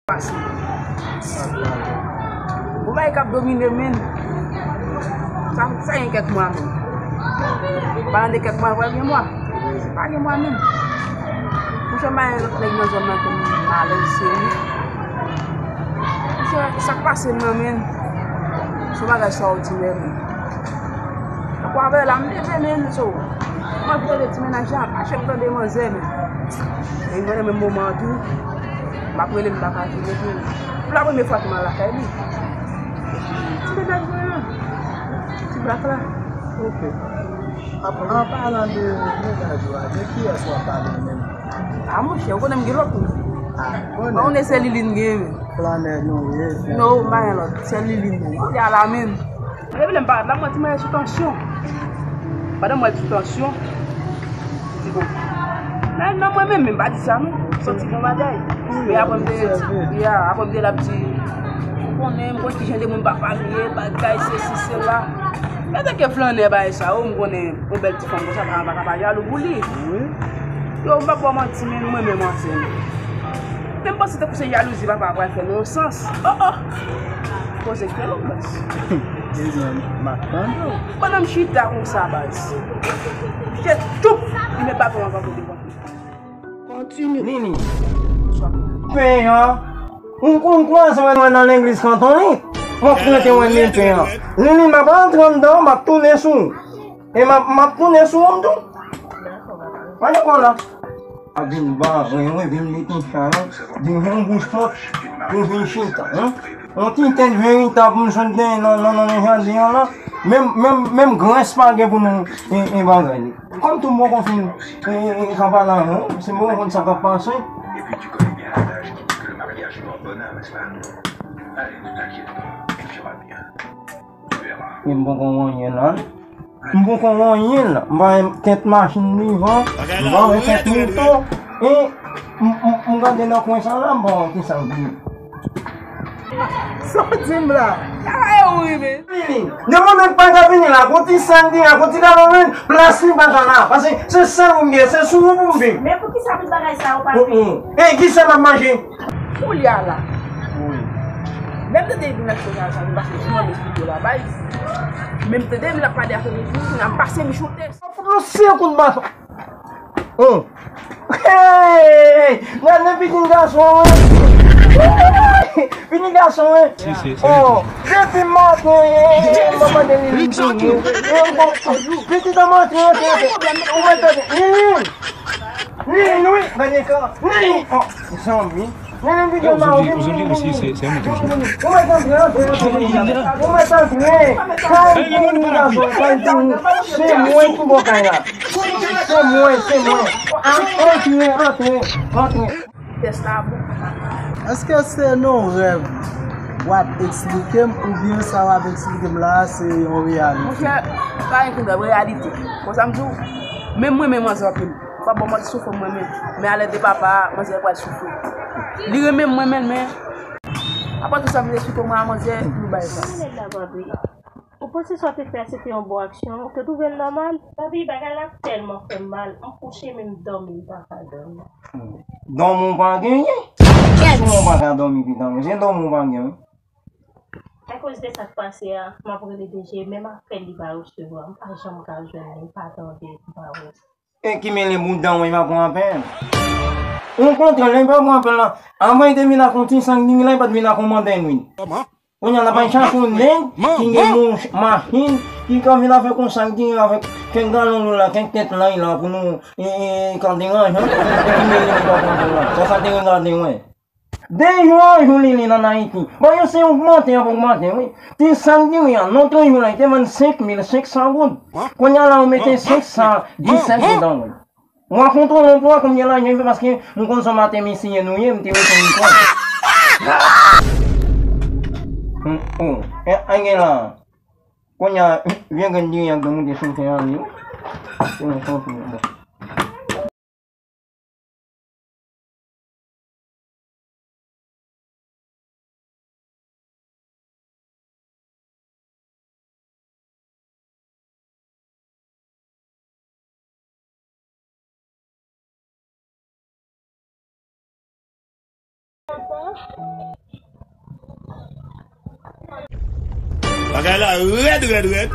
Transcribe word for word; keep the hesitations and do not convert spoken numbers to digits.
Pase. Bon, bagay k ap domine m, men. Sa, sa gen kèk mwa, men. Palan de kèk mwa, pa gen mwa. Pa gen mwa, men. Monchè, m pa gen lòt nèg nan zòn nan ke m alèz serye. Monchè, sa k pase m nan, men. Se yon bagay sa òdinè, men. Tankou avè la, m leve, men, so. M anvi tande ti mennaj la, m pa chèk tande manzè, men. E m konnen menm moman an tou, m ap rele, m pa ka vini tou. Pou la premye fwa ke m al lakay li. Ti mennaj mwen an. Ti blak la. Ok. Ap, an palan de mennaj ou a, de kiyès w ap pale menm? A, monchè, ou konnen m gen lòt moun. A, konnen. Ou konnen se Liline gen, men. Flannè nou ye, flannè. Non, m pa gen lòt. Se Liline, men. Kounye a la menm. Depi lè m parèt la, m wè ti mwen sou tansyon. Pandan m wè l sou tansyon, m di, bon. Nan, nan mwen menm, men m pa di sa, non. M santi gon bagay. Men apre m te, ya, apre m te la, m di, ou konnen, m konn kijan de moun papa m ye, bagay, sesi, sela. Antanke flannè, bagay sa yo, m konnen, yon bèl ti fanm konsa, pa, pa ka pa jalou pou li. Wi. Yo, m p ap ba w manti, men mwen menm ansanm. Men m panse tankou se jalouzi papa a pral fè nan yon sans. Oh, oh! Koze k fè lòt baz. Ebyen, m ap tande w. Pandan m chita konsa, baz. Chita, choup! Li met baton an kanpe devan. Kontini. Nini. Pen an. Ou, ou kwaze mwen nan legliz Katolik. Mwen prete mwen men pen an. Nini, m ap rantre anndan, m ap tounen sou ou. E m ap, m ap tounen sou ou tou. Mwen konn la. A vin bare, wi, vin met yon chay, wi. Vin yon bouch mòt, vin, vin chita, wi. Yon ti tèt veritab m sot genyen nan, nan, nan, nan jaden an la. Menm, menm, menm grès pa gen pou nou, e, e bagay li. Kòm tou m poko fin, e, e, e, ka pale avè w, se mwen konn sa k ap pase. E m poko wè anyen la. M poko wè anyen la. M pa wè tèt machin devan, m pa wè tèt moto. E m, m, m gade nan kwen sa la, m pa wè kisa k vini. Sa w di m la? Sa e ou rive. Vini. Depi w pa ka vini la, gon ti sa k gen la, gon ti galon lwil, plas li pa ta la. Paske se sèl ou m gen, se sou ou pou m viv. Men poukisa tout bagay sa yo pa vini? E kisa m ap manje? Koulye a la. Wi. Menm tande epi nan chonjay sa, nou pase sou mwen esplike la, bay. Menm tande m la pale ak epi, m pase m choute. Sa fout nou se kout baton. Oh. Hey! Gade pitit gason, wi. Pitit gason, wi. Si, si, si. Oh, depi maten, eh, eh, eh, m ap mande li, li, li, li, eh, bon, pitit an maten, antre, antre. Ou mèt tande. Li, li. Li, li, wi. Gade ka. Li, li. Oh, zanmi. Ou zanmi osi, se, se yon moun tou. Ou mèt antre, antre, antre. Ou mèt antre. Kay pou moun gason, kay pou moun. Se mwen ki bò kay la. Se mwen, se mwen. Antre, antre, antre. Tès la bon. Èske se nan rèv w ap eksplike m oubyen sa w ap eksplike m la a se yon reyalite? Monchè, pa gen kout rèv, reyalite. Konsa m di w, menm mwen, menm manzè anpil. Papa bon, manzè soufri mwen menm. Men alè de papa, manzè pral soufri. Li renmen mwen menm, men apre tou sa, m te sou kò mwen a manzè, nou bay sa. Ou panse sa w te fè a se te yon bon aksyon? Ou te twouve l nòmal? Papi, bagay la tèlman fè m mal, m kouche, men m dòmi, m pa ka dòmi. Dòmi w pa genyen? Kèt! Kòman w pa ka dòmi, pita mwen? Se dòmi w pa genyen. Akoz de sa k pase a, m ap rele D J, menm apèl li pa resevwa, m pa janm ka jwenn li, m pa tande, m pa wè. E ki mele bouda w, e pa pran apèl. Ou kontre, lè pa pran apèl la. Anvan li te vin ak yon ti sang diri la, li pa t vin ak yon mantèl lwil. Kounye a, n ap al chache yon nèg ki gen yon machin, ki ka vin avèk yon sak diri avèk kèk galon lwil la, kèk tèt lay la, pou nou, e, e, e, ka deranje, e ki mele li pa pran apèl la. Sa, sa te regade, wè. De jou an jou li li ann Ayiti. Bon, yo se ogmante, y ap ogmante, wi. Ti sak diri an, lòt jou la, li te vann senk mil senk san goud. Kounye a la, ou mete senk san disèt goud anlè. Mwen kontwole w pou wè konbyen lajan li fè, paske m konn se yon maten misye nou ye, m te rete yon kwen. Hum, oh, e, an gen la. Kounye a, vye grenn diri an k demoute sou tè an, wi. Bon, tanpri, bon. Bagay la rèd, rèd, rèd.